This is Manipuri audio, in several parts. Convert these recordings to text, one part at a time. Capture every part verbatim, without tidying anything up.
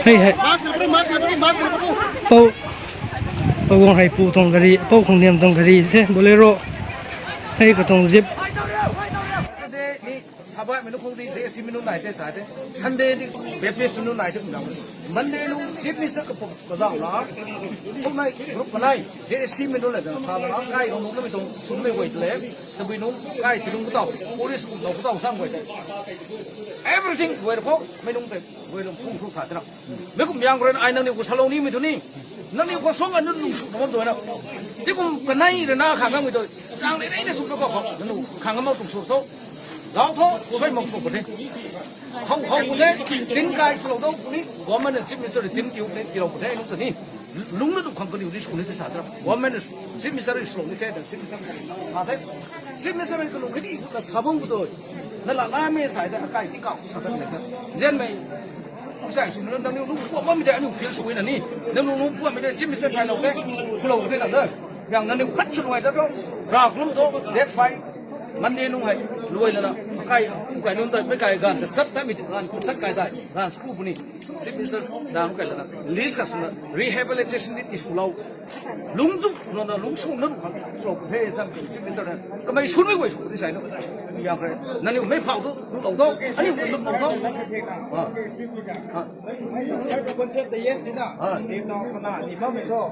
Hei hei. Pau, pau gong hei pu tong gari, pau khong niam tong gari, he, Bolero. Hei ka tong jeep. Sabai menu khong di J C menu nai te sa te. Sunday di Baptist menu nai te kum dang. Monday lu Chief Minister ka pok ka zau la. Khong nai group ka nai J C menu la da sa la kai khong nung ka mi tong sum me wai le. Tabui nung kai ti nung ka tau. Police ku tau ka tau sang wai te. Everything wai ko me nung te wai lo khong khong sa te na. Me kum yang ren ai nang ni ku salong ni mi tu ni. Nang ni ku song an nung su na mo do na. Ti kum ka nai re na kha ngang mi to. Sang le nai na su na ko ko. Nung kha ngang ma kum su to. Gao tho, soi mok su pute. Khong khong pute, tin kai slo do puni, government and Chief Minister tin tiu pute, tiu pute, nung tani. Lung na du company udi sukuni te sa tra. Government and Chief Minister is slo ni te, Chief Minister sa te. Chief Minister ka lung kadi ku na sabong ku do. Na la la me sa da kai ti ka ku sa ta ne ta. Jen mai. Sai su na dang ni lu ku ma mi da ni feel su na ni. Na lu lu ku mi da Chief Minister kai lo ke. Ku lo ke na da. Yang na ni khat su wai da do. Ra ku lo do. That fight. Monday nung hai, luai lana, kai, kai nung dai, kai gan ka sat ta mi, gan ka sat kai dai, gan school puni. Chief Minister dan kai lana, list ka suna, rehabilitation ni ti su lau. Lung zu, no na lung su na, su lau, he sam, Chief Minister dan, ka mai sun mi wai su ni sai no. Ya kai, na ni mai phau do, lu lau do, ani lu lau do. Ha. Ha. Sir, concept the yes dina. Ha. Di to kana, di ba mi do.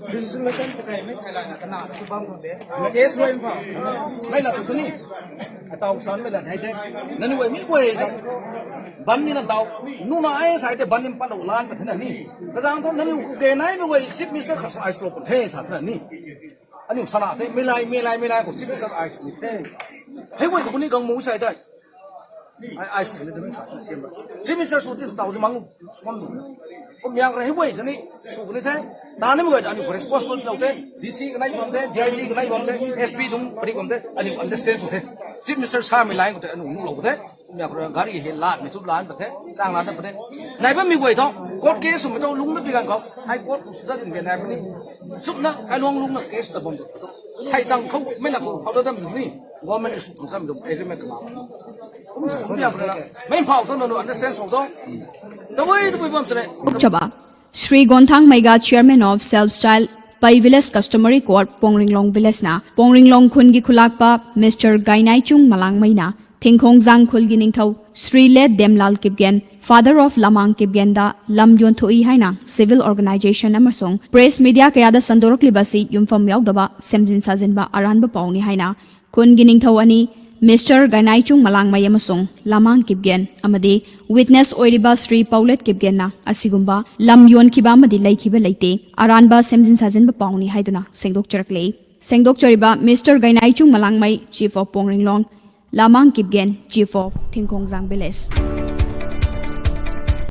Resolution ta kai mai thai la na kana, su bam ko de. Yes lo in ba. Mai la tu ni. Atau san me la hai te. Nani wai mi wai ta. Ban ni na tau. Nu na ai sai te ban ni pa lo lan pa thina ni. Ka jang thon nani ku ke nai me wai Chief Minister ka sa ai so ko he sa thina ni. Ani sana te me lai me lai me lai ko Chief Minister ai su ni te. He wai ko ni gang mu sai dai. Ai ai su ni te me sa thina siam ba. Chief Minister su tin tau ji mang su man lu. Ko miang ra he wai te ni su ni te. Ta ni me wai ani ko responsible lo te. D C ka nai bom te, D I G ka nai bom te, S P dung pa ni bom te. Ani understand su te. Chief Minister sa me lai ko te anu nu lo ko te. Nya ko gari he la me chup la an pa the, sang la ta pa the. Nai ba mi goi tho, court case sum tho lung na pi kan ko. High Court ku su da din be nai pa ni. Chup na kai long lung na case ta bom. Sai tang ko me na ko tho da dam ni. Government su kum sam dum agreement ka ma. ꯃꯩ ꯐꯥꯎ ꯊꯣꯛꯅ ꯑꯟꯗꯔꯁꯇꯦꯟ ꯁꯣꯛꯇꯣ ꯇꯧꯕꯩ ꯇꯧꯕꯩ ꯄꯥꯝꯁꯔꯦ꯫ ꯆꯕ Shri ꯒꯣꯟꯊꯥꯡ ꯃꯩꯒꯥ, chairman of self style Pai village customary court, Pongringlong village ꯅ ꯄꯣꯡꯔꯤꯡꯂꯣꯡ ꯈꯨꯟꯒꯤ ꯈꯨꯂꯥꯛꯄ ꯃꯤꯁꯇꯔ ꯒꯥꯏꯅꯥꯏꯆꯨꯡ ꯃꯂꯥꯡꯃꯩꯅ ꯊꯤꯡꯈꯣꯡꯖꯥꯡ ꯈꯨꯜꯒꯤ ꯅꯤꯡꯊꯧ Shri late ꯗꯦꯝꯂꯥꯜ Kipgen, father of ꯂꯃꯥꯡ ꯀꯤꯞꯒꯦꯟꯗ ꯂꯝ ꯌꯣꯟꯊꯣꯛꯏ ꯍꯥꯏꯅ civil organization ꯑꯃꯁꯨꯡ press media ꯀꯌꯥꯗ ꯁꯟꯗꯣꯔꯛꯂꯤꯕ ꯑꯁꯤ ꯌꯨꯝꯐꯝ ꯌꯥꯎꯗꯕ ꯁꯦꯝꯖꯤꯟ ꯁꯥꯖꯤꯟꯕ ꯑꯔꯥꯟꯕ ꯄꯥꯎꯅꯤ ꯍꯥꯏꯅ ꯈꯨꯟꯒꯤ ꯅꯤꯡꯊꯧ ꯑꯅꯤ ꯃꯤꯁꯇꯔ ꯒꯥꯏꯅꯥꯏꯆꯨꯡ ꯃꯂꯥꯡꯃꯩ ꯑꯃꯁꯨꯡ ꯂꯃꯥꯡ ꯀꯤꯞꯒꯦꯟ ꯑꯃꯗꯤ witness ꯑꯣꯏꯔꯤꯕ ꯁ꯭ꯔꯤ ꯄꯥꯎꯂꯦꯠ ꯀꯤꯞꯒꯦꯟꯅ ꯑꯁꯤꯒꯨꯝꯕ ꯂꯝ ꯌꯣꯟꯈꯤꯕ ꯑꯃꯗꯤ ꯂꯩꯈꯤꯕ ꯂꯩꯇꯦ, ꯑꯔꯥꯟꯕ ꯁꯦꯝꯖꯤꯟ ꯁꯥꯖꯤꯟꯕ ꯄꯥꯎꯅꯤ ꯍꯥꯏꯗꯨꯅ ꯁꯦꯡꯗꯣꯛꯆꯔꯛꯂꯦ꯫ ꯁꯦꯡꯗꯣꯛꯆꯔꯤꯕ mister Gainaichung Malangmei, chief of Pongringlong, Lamang Kipgen, chief of Thingkhongjang village꯫